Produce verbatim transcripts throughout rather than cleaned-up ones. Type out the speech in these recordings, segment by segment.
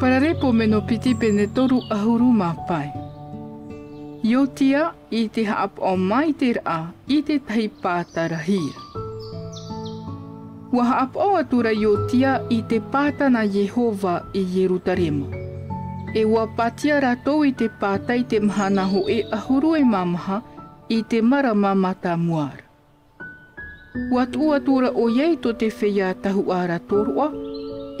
Paraleipomeno piti, pene toru ʻahuru mā pae. Iotia i te haʻapaʻo maitaʻi ra i te tahi pāta rahi ra. ʻUa haʻapaʻo atu ra Iotia i te pāta nā Iehova i Ierutarema. ʻE ʻua pātia rātou i te pāta i te mahana hōʻē ʻahuru e mā maha i te marama mātāmua ra. ʻUa tuʻu atu ra ʻoia i tō te feiā tahuʻa ra tōroʻa,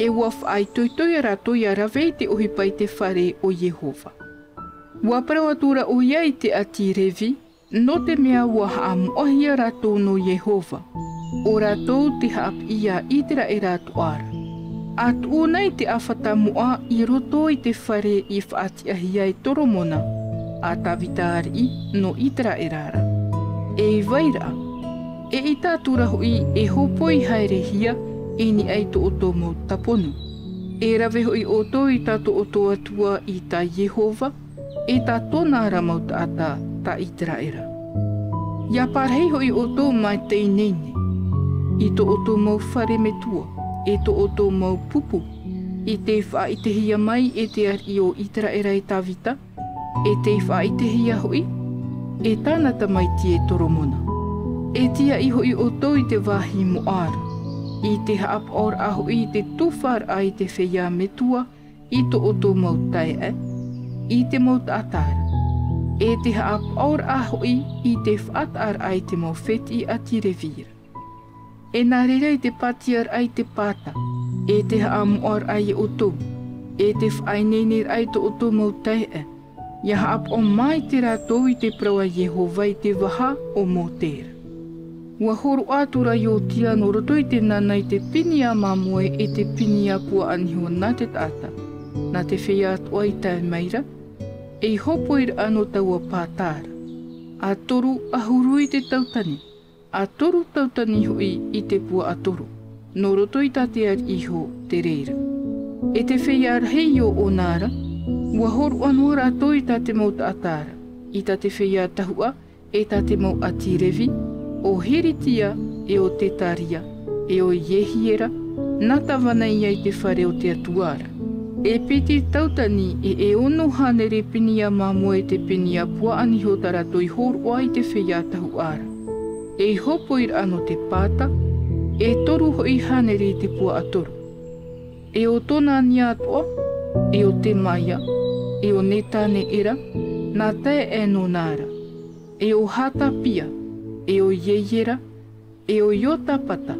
ʻe ʻua faʻaitoito ia rātou ʻia rave i te ʻohipa i te fare o Iehova. ʻUa parau atu ra ʻoia i te ʻāti Revi, nō te mea ʻua haʻamoʻahia rātou nō Iehova, ʻo rātou te haʻapiʻi ia Iteraera atoʻa ra. ʻA tuʻu na i te ʻāfata moʻa i roto i te fare i faʻatiʻahia e Toromona, a Tavita ariʻi nō Iteraera ra. ʻE i vai ra, eʻita atu ra hoʻi e hōpoi haerehia i niʻa i tō ʻoutou mau tāpōnū. E rave hoʻi ʻoutou i tā tō ʻoutou Atua, i tā Iehova, ʻe tā tōna ra mau taʻata, tā Iteraera. ʻIa parahi hoʻi ʻoutou mai te ineine, i tō ʻoutou mau fare metua, ʻe tō ʻoutou mau pupu, i tei faʻaʻitehia mai e te ariʻi o Iteraera e Tavita, ʻe tei faʻaʻitehia hoʻi e tāna tamaiti e Toromona. E tīaʻi hoʻi ʻoutou i te vāhi moʻa ra, i te haʻapaʻoraʻa hoʻi i te tufaʻaraʻa i te feiā metua, i tō ʻoutou mau taeaʻe, i te mau taʻata ra, ʻe te haʻapaʻoraʻa hoʻi i te faʻataʻaraʻa i te mau fētiʻi ʻāti Revi ra. ʻE nā reira i te pātiaraʻa i te pāta, ʻe te haʻamoʻaraʻa ia ʻoutou, ʻe te faʻaineineraʻa i tō ʻoutou mau taeaʻe, ʻia haʻapaʻo maitaʻi rātou i te parau a Iehova i te vaha o Mōte ra. ʻUa hōroʻa atu ra Iotia nō roto i te nana i te pini ā māmoe ʻe te pini ā puaʻaniho nā te taʻata, nā te feiā atoʻa i tae mai ra, ei hōpoiraʻa nō taua pāta ra. ʻA toru ʻahuru i te tautani, ʻa toru tautani hoʻi i te puaʻatoro, nō roto i tā te ariʻi iho te reira. ʻE te feiā rahi i ʻōna ra, ʻua hōroʻa noa rātou i tā te mau taʻata ra, i tā te feiā tahuʻa, ʻe tā te mau ʻāti Revi, ʻo Hiritia, ʻe ʻo Tetaria, ʻe ʻo Iehiera, nā tāvana ia i te fare o te Atua ra. E piti tautani ʻe e ono hānere pini ā māmoe te pini ā puaʻaniho tā rātou i hōroʻa i te feiā tahuʻa ra. Ei hōpoiraʻa nō te pāta, e toru hoʻi hānere i te puaʻatoro. ʻE ʻo Tonania atoʻa, ʻe ʻo Temaia, ʻe ʻo Netaneera, nā taeaʻe nōna ra, ʻe ʻo Hatapia, ʻe ʻo Ieiera, ʻe ʻo Iotapata,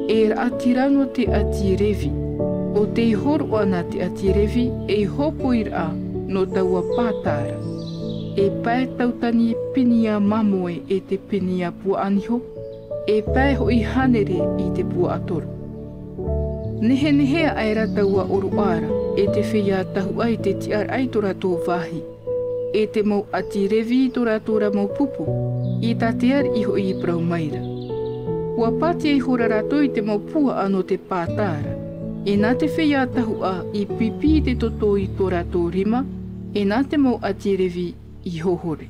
e raʻatira nō te ʻāti Revi, ʻo tei hōroʻa nā te ʻāti Revi ei hōpoiraʻa nō taua pāta ra. E pae tautani pini ā māmoe ʻe te pini ā puaʻaniho, e pae hoʻi hānere i te puaʻatoro. Nehenehe aʻe ra taua ʻōroʻa ra, e te feiā tahuʻa i te tiʻaraʻa i tō rātou vāhi, ʻe te mau ʻāti Revi i tō rātou ra mau pupu, i tā te ariʻi hoʻi i parau mai ra. ʻUa pātia ihora rātou i te mau puaʻa nō te pāta ra, ʻe nā te feiā tahuʻa i pipi i te toto i tō rātou rima, ʻe nā te mau ʻāti Revi i hohore.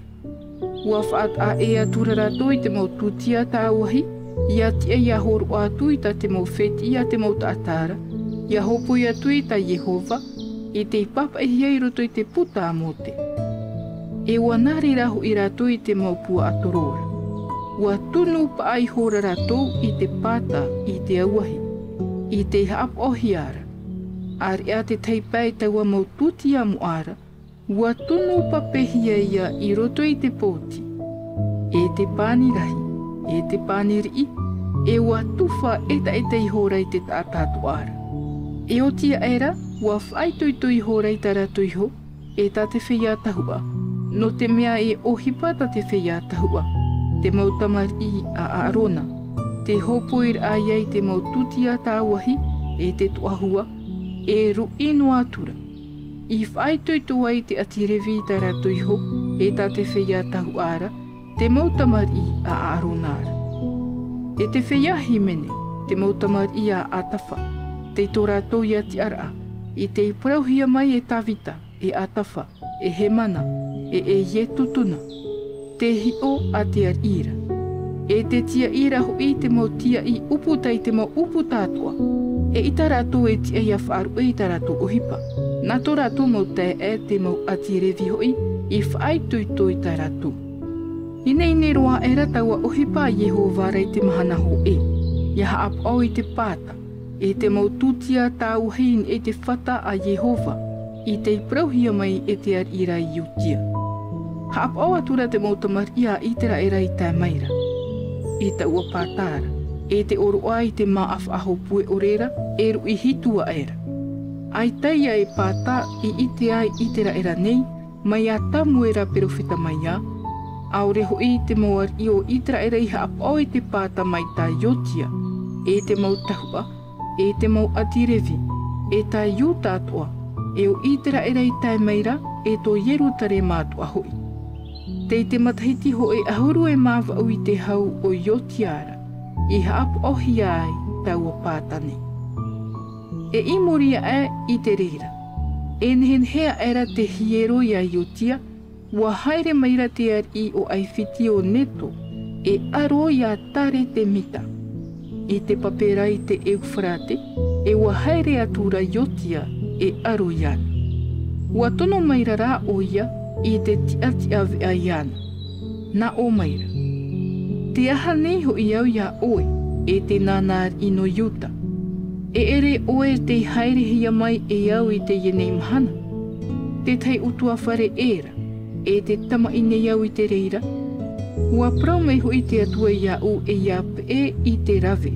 ʻUa faʻataʻa ʻē atu ra rātou i te mau tūtia tāuahi, ʻia tiʻa ʻia hōroʻa atu i tā te mau fētiʻi a te mau taʻata ra, ʻia hōpoi atu i tā Iehova, i tei pāpaʻihia i roto i te puta a Mōte. ʻE ʻua nā reira hoʻi rātou i te mau puaʻatoro ra. ʻUa tunu paʻa ihora rātou i te pāta i te auahi, i tei haʻapaʻohia ra. ʻĀreʻa te tahi pae taua mau tūtia moʻa ra, ʻua tunu papehia ia i roto i te pōti, ʻe te pani rahi, ʻe te pani riʻi, ʻe ʻua tufa ʻetaʻeta ihora i te taʻata atoʻa ra. E oti aʻe ra, ʻua faʻaitoito ihora i tā rātou iho, ʻe tā te feiā tahuʻa, nō te mea e ʻohipa tā te feiā tahuʻa, te mau tamariʻi a ʻĀrona, te hōpoiraʻa ia i te mau tūtia tāuahi, ʻe te toʻahua, e ruʻi noa atu ra. I faʻaitoito ai te ʻāti Revi i tā rātou iho, ʻe tā te feiā tahuʻa ra, te mau tamariʻi a ʻĀrona ra. ʻE te feiā hīmene, te mau tamariʻi a Atafa, tei tō rātou ia tiʻaraʻa, i tei parauhia mai e Tavita, e Atafa, e Hemana, ʻe e Ietutuna, te hiʻo a te ariʻi ra. ʻE te tiaʻi ra hoʻi te mau tiaʻi ʻūputa i te mau ʻūputa atoʻa, eʻita rātou e tiʻa ʻia faʻaruʻe i tā rātou ʻohipa. Nā tō rātou mau taeaʻe, te mau ʻāti Revi hoʻi, i faʻaitoito i tā rātou. Ineine roa aʻera taua ʻohipa a Iehova ra i te mahana hōʻē, ʻia haʻapaʻo i te pāta, e te mau tūtia tāuahi i niʻa i te fata a Iehova, i tei parauhia mai e te ariʻi ra Iotia. Haʻapaʻo atura te mau tamariʻi a Iteraera i tae mai ra i taua pāta ra, e te ʻōroʻa i te māʻa faʻahou puʻe ʻore ra, e ruʻi hitu aʻera. ʻAita ïa e pāta i ʻite ai Iteraera nei, mai iā Tamuera perofeta mai ā, ʻaore hoʻi te mau ariʻi o Iteraera i haʻapaʻo i te pāta mai tā Iotia, e te mau tahuʻa, e te mau ʻāti Revi, e tā Iuta atoʻa, e ʻo Iteraera i tae mai ra, e tō Ierutarema atoʻa hoʻi. Tei te matahiti hōʻē ʻahuru e mā vaʻu i te hau o Iotia ra, i haʻapaʻohia ai taua pāta nei. E i muri aʻe i te reira, e nehenehe aʻera te hiero iā Iotia, ʻua haere mai ra te ariʻi o ʻAifiti ʻo Neto, e ʻaro iā Tare-temita, i te pape ra i te Eufarate, e ʻua haere atura Iotia, e ʻaro iāna. ʻUa tono mai ra rā ʻoia i te tiʻatiʻa veʻa iāna. Nā ʻō mai ra, Te aha nei hoʻi au iā ʻoe, e te nānā ariʻi nō Iuta? E ʻere ʻoe tei haerehia mai e au i teie nei mahana? Te tahi ʻutuāfare ʻē ra, e te tamaʻi nei au i te reira. ʻUa parau mai hoʻi te Atua iāʻu e ʻia peʻe i te rave.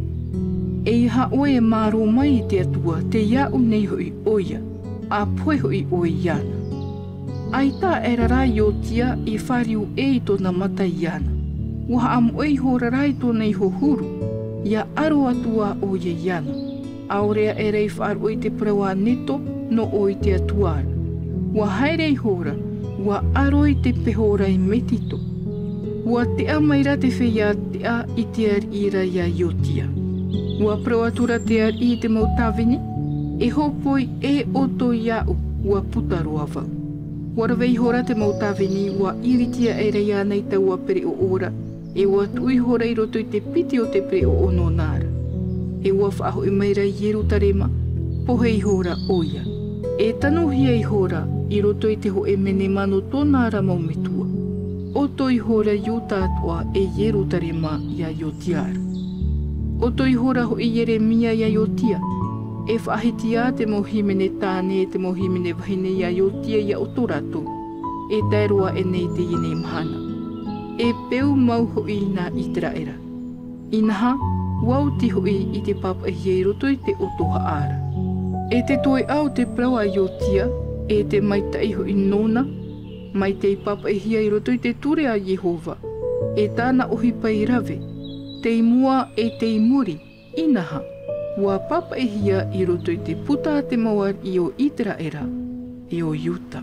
ʻEiaha ʻoe e mārō mai i te Atua, tei iāʻu nei hoʻi ʻoia, ʻa pohe hoʻi ʻoe iāna. ʻAita aʻera rā Iotia i fāriu ʻē i tōna mata iāna. ʻUa haʻamoʻe ihora rā i tōna iho huru, ʻia ʻaro atu ā ʻoia iāna. ʻAore aʻera i faʻaroʻo i te parau a Neto, nō ʻō i te Atua ra. ʻUa haere ihora, ʻua ʻaro i te peho ra i Metito. ʻUa teʻa mai ra te feiā teʻa i te ariʻi ra iā Iotia. ʻUa parau atura te ariʻi i te mau tāvini, E hōpoi ʻē ʻoutou iāʻu, ʻua puta roa vau. ʻUa rave ihora te mau tāvini, ʻua ʻiritia aʻera iāna i taua pereʻoʻo ra, e ʻua tuʻu ihora i roto i te piti o te pereʻoʻo nōna ra. E ʻua faʻahoʻi mai ra i Ierutarema, pohe ihora ʻoia. E tanuhia ihora i roto i te hōʻē menema nō tōna ra mau metua. ʻOto ihora Iuta atoʻa e Ierutarema iā Iotia ra. ʻOto ihora hoʻi Ieremia iā Iotia. E faʻahiti ā te mau hīmene tāne e te mau hīmene vahine iā Iotia iā ʻoutou rātou, e tae roa aʻe nei i teie nei mahana. E peu mau hoʻi nā Iteraera. Inaha, ʻua oti hoʻi i te pāpaʻihia i roto i te ʻoto haʻa ra. E te toeʻa o te parau a Iotia, e te maitaʻi hoʻi nōna, mai tei pāpaʻihia i roto i te ture a Iehova, e tāna ʻohipa i rave, tei mua e tei muri, inaha, ʻua pāpaʻihia i roto i te puta a te mau ariʻi o Iteraera, e o Iuta.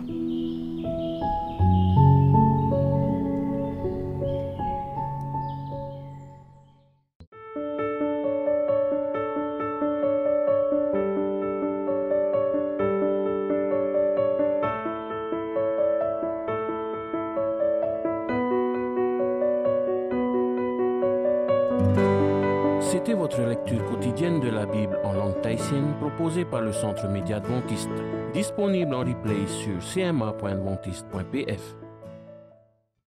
C'était votre lecture quotidienne de la Bible en langue tahitienne proposée par le Centre Média Adventiste, disponible en replay sur C M A point adventiste point P F.